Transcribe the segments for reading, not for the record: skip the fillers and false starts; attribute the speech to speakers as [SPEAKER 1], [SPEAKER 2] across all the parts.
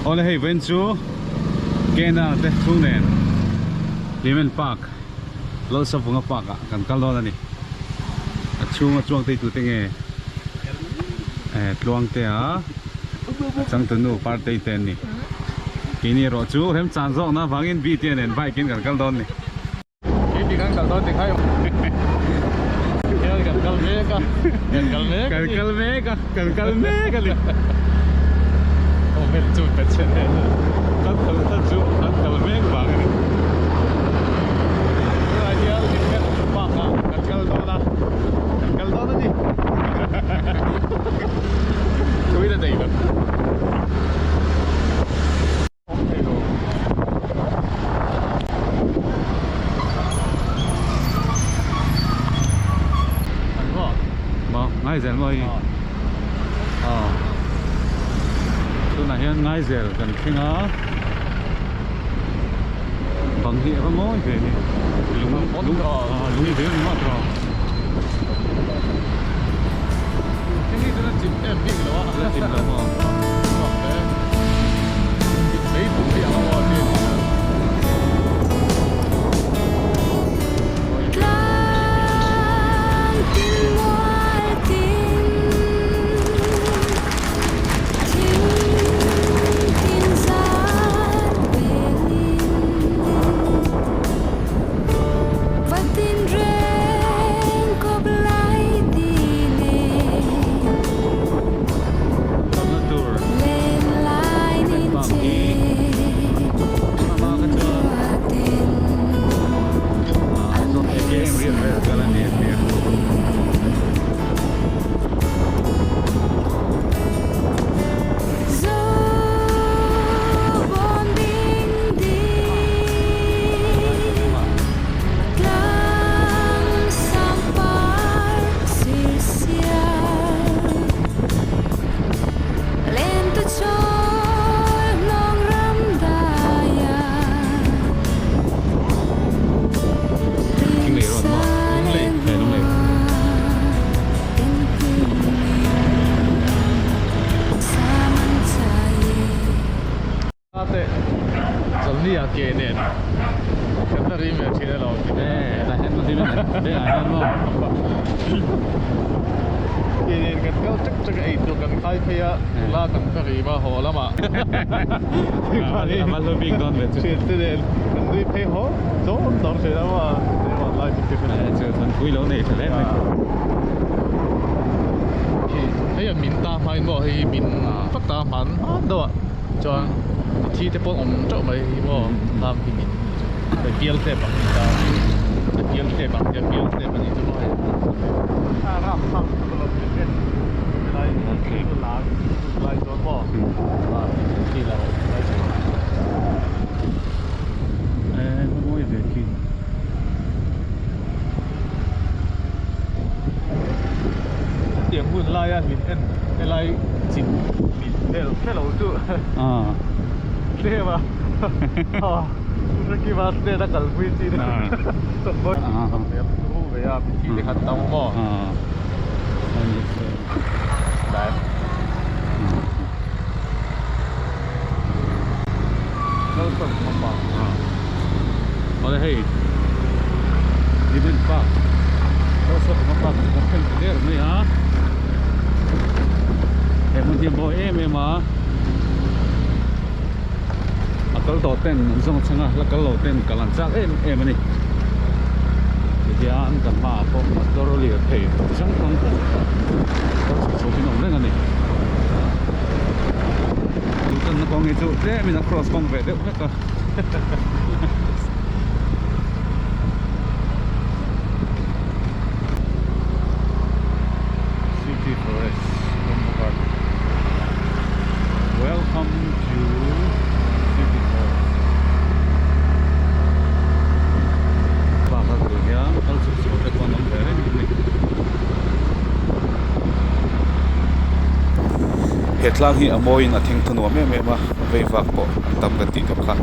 [SPEAKER 1] Awle hei vawiin chu Kena te chhung nen Hlimen Park Lalsavunga Park ah kan kal dawn a ni. A chhunga chuang tei tute nge eh Tluangtea a changtunu Partei te an ni. Keini erawh chu remchang zawkna avangin Btea nen bike in kan kal dawn a ni.
[SPEAKER 2] Keini kan kal dawn tikhai hian kan kal mek a kan kal mek
[SPEAKER 1] kan kal mek a kan kal mek a ni
[SPEAKER 2] comment chu ka che nen
[SPEAKER 1] kan kal kal chu kan kal mek vang a ni
[SPEAKER 2] tunah hian hlimna park ah kan kal dawn a kan kal dawn a ni tui la nei lo.
[SPEAKER 1] Ngaizel maw hi aw tunah hian Ngaizel kan thleng a bang hi a va mawi ve ni lung lung lung ve ni maw tawh la chim lo maw. Kalna tur Hlimen Park hi hma kha chuan ah AKM riat vel kal a ni a tia. Lunglei road maw? Lunglei. He Lunglei.
[SPEAKER 2] Ate chawlhni ah ke nen kan la rim ve thin elo
[SPEAKER 1] e tah hian rim ve ah hian maw
[SPEAKER 2] ke nen kan kal chak chak a eitur kan khai phei a la kan ka rim a haw lamah
[SPEAKER 1] a va hlu bik dawn ve chu
[SPEAKER 2] thian te nen kan nui phei haw zawm zawm thin a maw lai chu
[SPEAKER 1] chu than pui lo nei tha hle mai
[SPEAKER 2] hei a min ta hmain maw hei min vak ta hman hman deuh a chuan thi te pawh awm teuh mai hi maw lam hi min hei bial step ang hi ta bial step ang hian bial step a nih chu maw hei lai chuan maw khi lo lai chu
[SPEAKER 1] e mawi ve khi
[SPEAKER 2] tiang hun laia min en helai chin min vel hrelo chu tlem a Ricky Martin a kalpui chi ve a mitthi te khan tam maw
[SPEAKER 1] Awle hei Hlimen Park Lalsavunga Park chu kan thleng ta der mai a he hmun hi a mawi em em a a kal tawh ten an zawng chhang a la kal lo ten kal an chak em em a ni tihian kan hmaah pawh motor lirthei chi hrang hrang pawh kal chho chho in a awm reng a ni chu tanna kawng hi chu tlem in a cross kawng ve deuh hlek a.
[SPEAKER 2] City Forest awm bawk a
[SPEAKER 1] Welcome to City Forest Park a tur hian kal chhuk chho te pawh an awm ve reng a ni.
[SPEAKER 3] He tlang hi a mawiin a thing thu nuam em em a vei vak pawh an tam kan tih tawh kha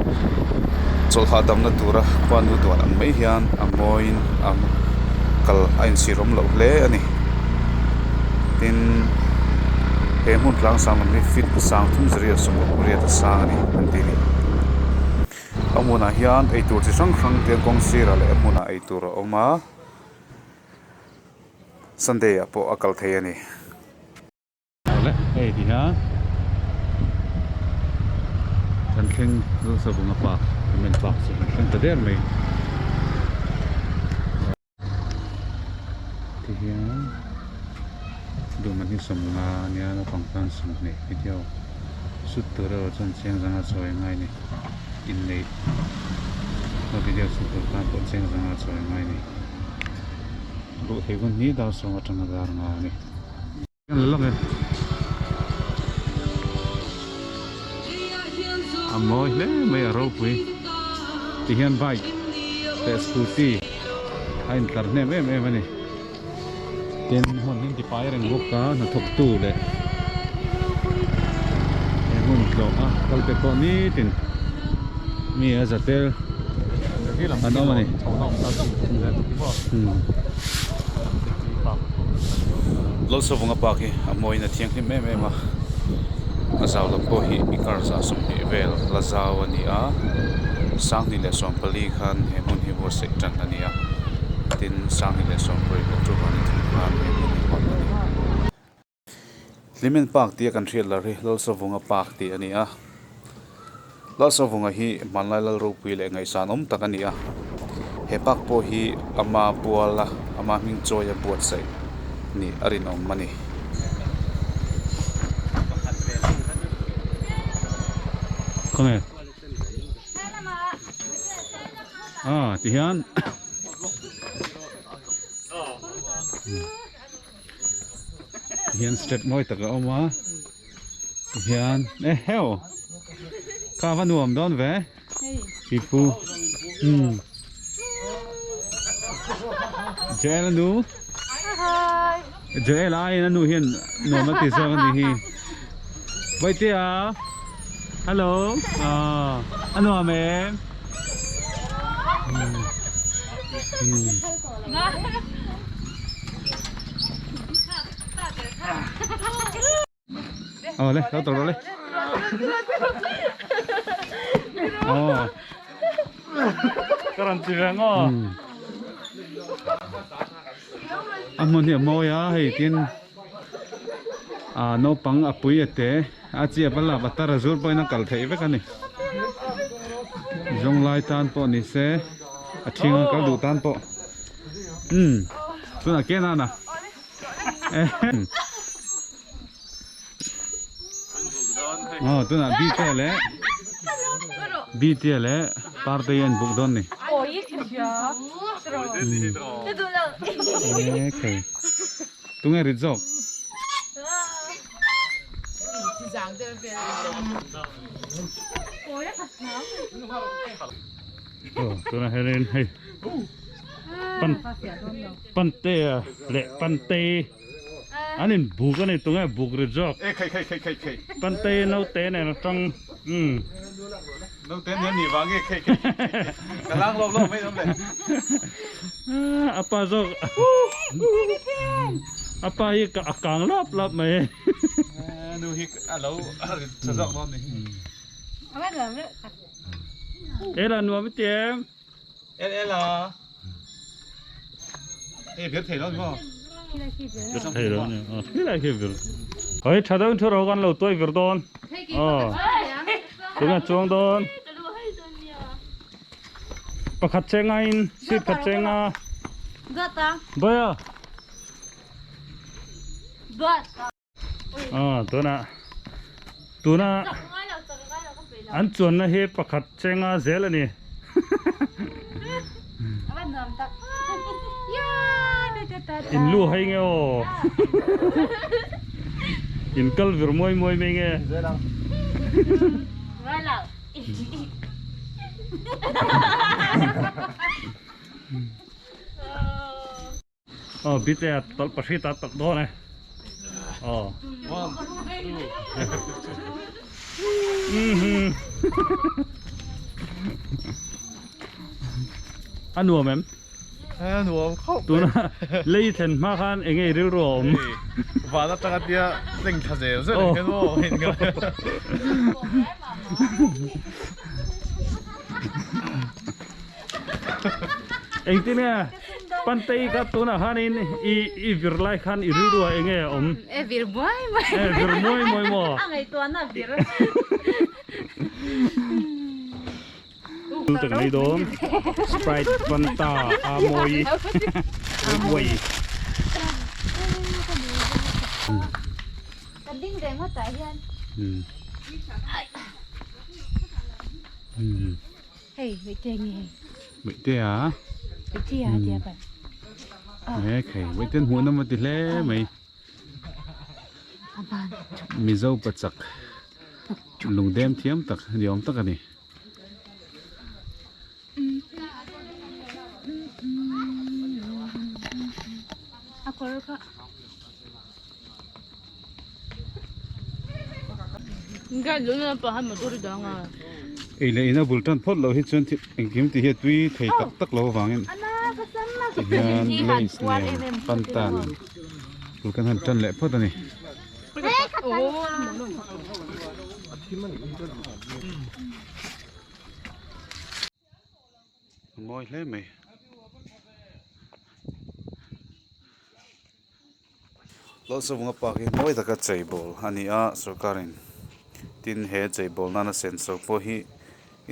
[SPEAKER 3] chawlhah damna tura khuanu duan ang mai hian a mawiin a kal a inchhir awm loh hle a ni tin. He hmun tlang sang lam hi feet sang thum zariat sawmruk pariat a sang a ni an ti a ni. A hmunah hian eitur chi hrang hrang te kawng sirah leh a hmunah eitur a awm a, Sunday ah pawh a kal thei a ni.
[SPEAKER 1] Awle hei ti hian kan thleng Lalsavunga park Cement park chu kan thleng ta der mai. Ti hian duhman hi sawmnga ania naupang tan sawmhnih video shoot tur erawh chuan chiang zanga chawi a ngai a ni inneih a video shoot tur tan pawh chiang zanga chawi a ngai a ni duh theih hun hi dar sawm atanga dar nga a ni. A mawi hle mai a ropui ti hian bike leh scooty a intlar hnem em em a ni tin hmun hi tipai reng bawk a hnathawk tu leh he hmun tlawh a kal te pawh nitin mi a za tel an awm a ni.
[SPEAKER 3] Lalsavunga park hi a mawiin a thianghlim em em a, a zau lam pawh hi i car zah sawmhnih vel la zau a ni a, sanghnih leh sawmpali khan he hmun hi buatsaih tan a ni a, tin sanghnih leh sawmpariat October ni thum khan he hmun hi hawn a ni. Hlimen Park tia kan hriat lar hi Lalsavunga Park tih a ni a, Lalsavunga hi hmanlai lal ropui leh ngaihsan awm tak a ni a, he park pawh hi ama buala ama hming chawi a buatsaih nih a rinawm a ni.
[SPEAKER 1] Khawnge? Ah tihian. Tihian step mawi tak a awm a tihian e heu kha va nuam dawn ve pipu umm Joel a nu Joel aiin a nu hian nuam a ti zawk a nih hi Bawihtea hello ah a nuam em umm. Ờ lên, đâu tàu lên. Ờ.
[SPEAKER 2] Ka rawn ti ve ngaw.
[SPEAKER 1] A hmun hi a mawi a hei tin a naupang a pui a te a chi a va lap a tar a zur pawhin a kal theih vek a ni. Zawnglai tan pawh ni se a thing a kal duh tan pawh. Umm tunah ke nana aw tunah bta leh bta leh parte hi an buk dawn ni okay tunge rit zawk
[SPEAKER 2] Tunah hianin hei pan pantea leh pantei an in buk a ni tunge buk ri zawk pantei naute nen atang umm
[SPEAKER 3] naute nen nih vang nge khei khei ka lang lawk lawk mai awm le
[SPEAKER 2] a pa zawk a pa hi a kang lap lap mai
[SPEAKER 3] nu hi a lo tha zawk dawn ni.
[SPEAKER 2] Ela nuam i ti em?
[SPEAKER 3] El ela. Hei vir thei lo ni maw?
[SPEAKER 2] Vir thei lo ni. Ờ, khi lai khi vir. Hei tha deuhin thu ro kan lo tuai vir dawn. Ờ. Tunga chuang dawn. Pakhat chenga in seat khat chenga. Baya. Aw tunah tuna an chuanna hi pakhat chenga zel a ni in lu hai nge aw in kal vir muai muai mai nge Aw bite a tawlh pahri ta tak dawn e. Aw.
[SPEAKER 3] One, two.
[SPEAKER 2] Mhm. A nuam em? A nuam khawp mai.
[SPEAKER 4] Tuna lei thlen hma khan eng nge rilru a awm?
[SPEAKER 2] Van atanga tia tleng thla zel zel ang hian maw hei ni ngai.
[SPEAKER 4] Engtin nge Pantei kha tunah khanin i i vir lai khan i rilru ah eng nge a awm?
[SPEAKER 5] E vir muai muai.
[SPEAKER 4] E vir muai muai maw?
[SPEAKER 5] A ngaihtuahna a vir.
[SPEAKER 4] Thil tak nei dawn Sprite Fanta a mawi Wei
[SPEAKER 5] Kan ding ve ngawt ah hian. Hei Meitea nge hei.
[SPEAKER 1] Meitea.
[SPEAKER 5] Meitea tia pan.
[SPEAKER 1] He khai Meitea hmuh nawm a ti hle mai. Mizo pachak lungdem thiam tak ni awm tak a ni.
[SPEAKER 5] A kawr kha.
[SPEAKER 1] Ei leh ina bul tan phawt loh hi chuan thil engkim tih hi a tui thei tak tak lo avangin tihian lays nen panta nen bul kan han tan leh phawt a ni. A mawi hle mai. Lalsavunga park hi mawi taka cheibawl a ni a sorkarin tin he cheibawl nana senso pawh hi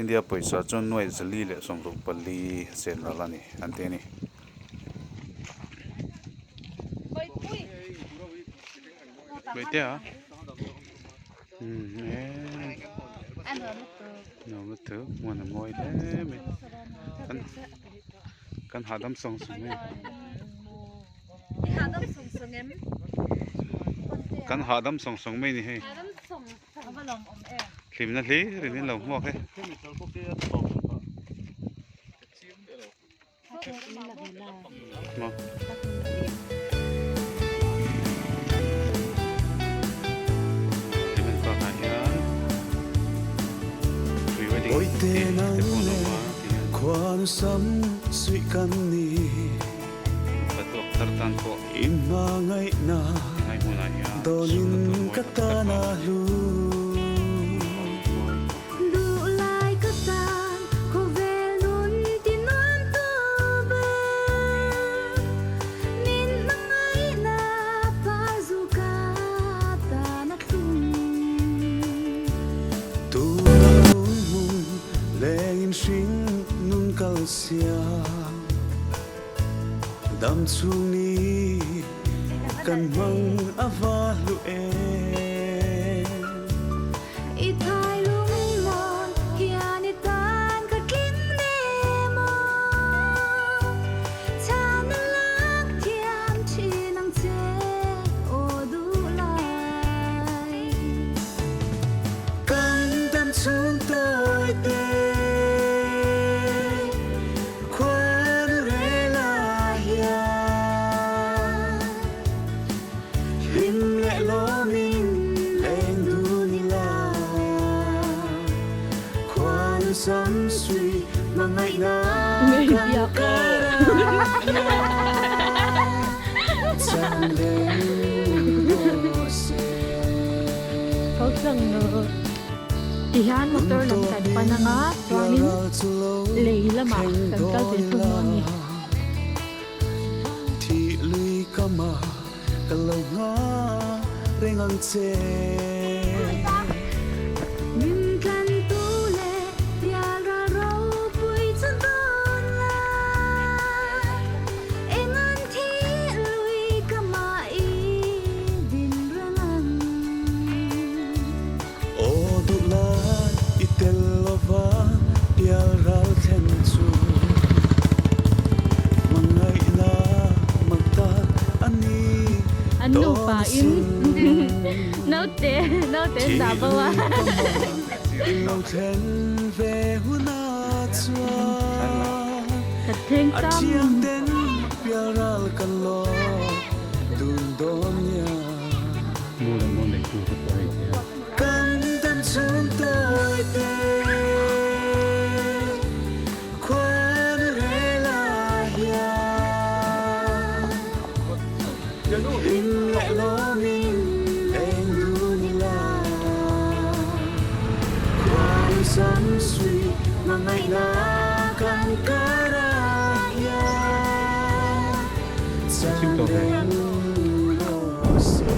[SPEAKER 1] India pawisa chuan nuai zali leh sawmruk pali a chen ral a ni an ti a ni. Hmun a mawi hle mai kan kan hahdam sawng sawng mai kan hahdam sawng sawng mai a ni hei hlimna hlir in lo hmuak e.
[SPEAKER 6] Awite nang leh khuanu sam suih kan ni. In hmangaihna dawnin ka tan a hlu.
[SPEAKER 7] Duhlai ka tan khawvel nun ti nuam tu ber. Min hmangaihna par zu ka tan a thlung.
[SPEAKER 6] Tuna hun hmun lengin hring nun kal sia. Dam chhung ni kan hmang a va hlu em.
[SPEAKER 7] I thai lunglawn hian i tan ka tling nem aw. Chhan a lak thiam thin ang che aw duh lai.
[SPEAKER 6] Kan dam chhung tawi te khuan rel a hian. Hlim leh lawmin leng dun ila Khuan sam sui hmangaihna kan kar a Chang reng rawh se.
[SPEAKER 8] Tihian motor lam kan pan anga chuanin lei lamah kan kal ve thung dawn a ni.
[SPEAKER 6] Thih lui ka ma ka lo ngha reng ang che.
[SPEAKER 7] Min tlan tu leh pial ral ropui chu dawn la. Eng an thih lui ka ma i din reng ang.
[SPEAKER 6] Aw duh lai i tel lova pial ral thlen chu hmangaihna mak tak a ni
[SPEAKER 8] An nupa in naute naute an dah bo a.
[SPEAKER 6] I lo thlen ve hunah chuan
[SPEAKER 8] Ka thleng
[SPEAKER 6] a
[SPEAKER 8] tam.
[SPEAKER 6] thiang ten pial ral kan lawm dun dawn nia.
[SPEAKER 1] Mu leh maw nei tu te pawh hei te a.
[SPEAKER 6] Kan dam chhung tawi te khuan rel ah hian. Hmangaihna kan karah hian
[SPEAKER 1] Thim tawh ve.
[SPEAKER 6] chan reng rawh se.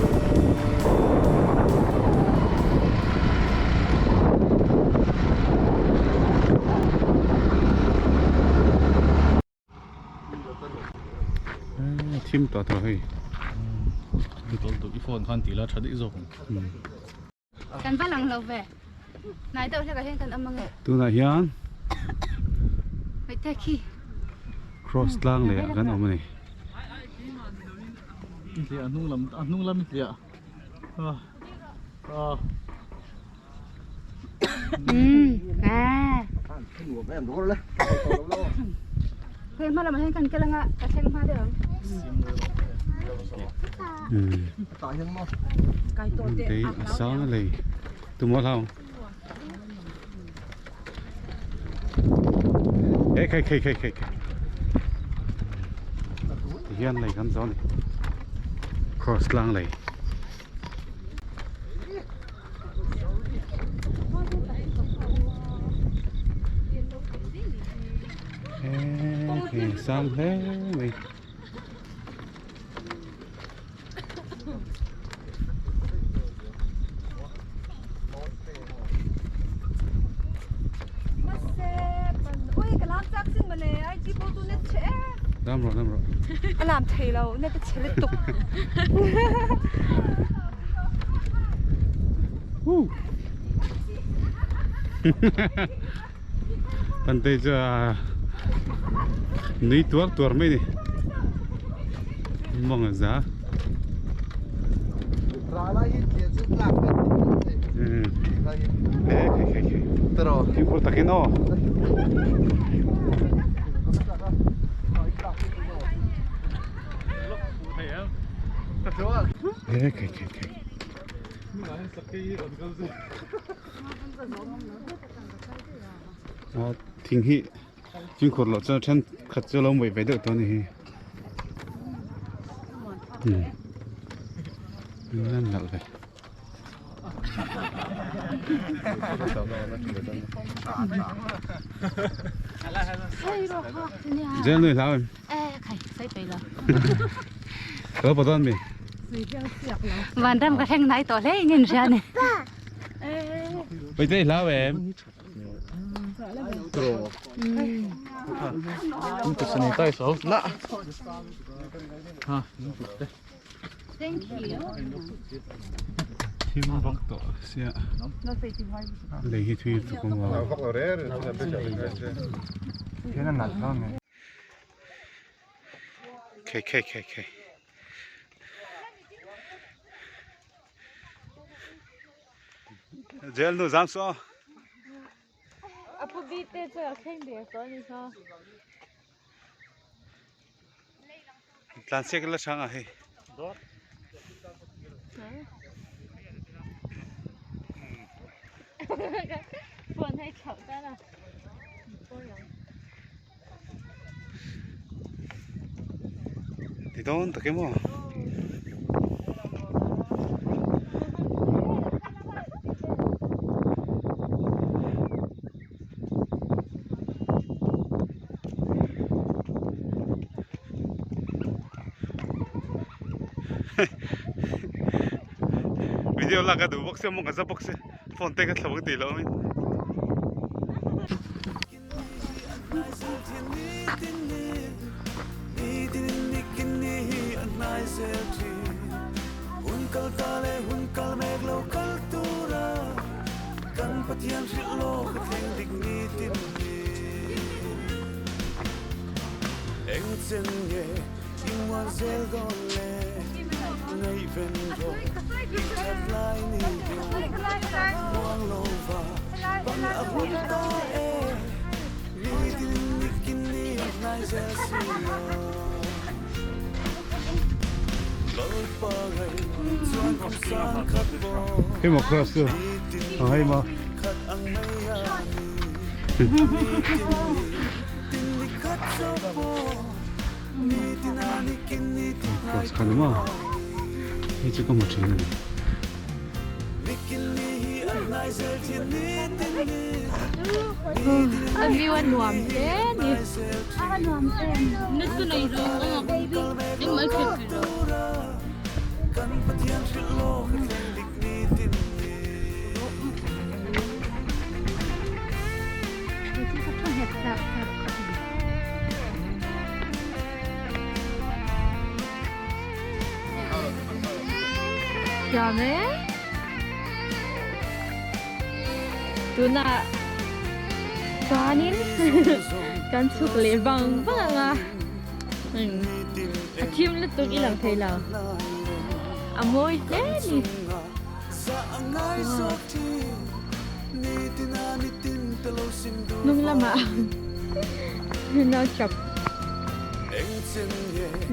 [SPEAKER 1] Thim tawh tawh hei.
[SPEAKER 2] I phone khan tih la tha daih zawk ang.
[SPEAKER 5] Kan va lang lo ve. Hnai deuh hlekah hian kan awm ange.
[SPEAKER 1] Tunah hian
[SPEAKER 5] Hmeichhe khi.
[SPEAKER 1] Cross tlang leh ah kan awm a ni.
[SPEAKER 2] A hnung lam a hnung lam i hliah. Ah. Ah.
[SPEAKER 5] Hei hma lamah hian kan kal anga ka thleng hma deuh ang.
[SPEAKER 1] Tei a sang a lei tumaw hlau. Ê khai khai khai khai khai. Tihian lei kan zawh a ni. Cross tlang lei. He sang hle mai. Dam rawh dam rawh.
[SPEAKER 9] A lam thei lo na ka che lutuk.
[SPEAKER 1] Woo. Pantei chu a nui tuar tuar mai ni. Mawng a za. E khai khai khai. Fimkhur takin aw. E khai khai khai. Thing hi fimkhur loh chuan thenkhat chu a lo mawih ve deuh tawh a ni hi umm a nalh ve. Zel nui hlau em? Ka lo pawh dawn mi?
[SPEAKER 5] Vanram ka thleng hnai tawh hle in in hria a ni.
[SPEAKER 1] Paite i hlau em? Thim vak tawh sia lei hi thui tuk awm lo. Khei khei khei khei. Jail nu zam suh aw.
[SPEAKER 8] A pu bik te chu a thleng der tawh a ni kha.
[SPEAKER 1] Tlan siak la hrang a hei.
[SPEAKER 8] Phone hei thlauh tan a.
[SPEAKER 1] Ti dawn tak em aw. Video lak a duh bawk sia mawng a za bawk sia phone te kha thla bawk tih loh awmin. Hei maw cross chu a hei maw. Cross kha ni maw hei chu ka hmu thin a ni.
[SPEAKER 8] A view a nuam hle ni.
[SPEAKER 5] A nuam em.
[SPEAKER 8] Thiam e. Tunah chuanin kan chhuk leh vang vang ang a. A thim lutuk i lang thei lo. A mawi hle a ni. Hnung lamah nau chap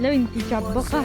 [SPEAKER 8] lo inti chap bawk a.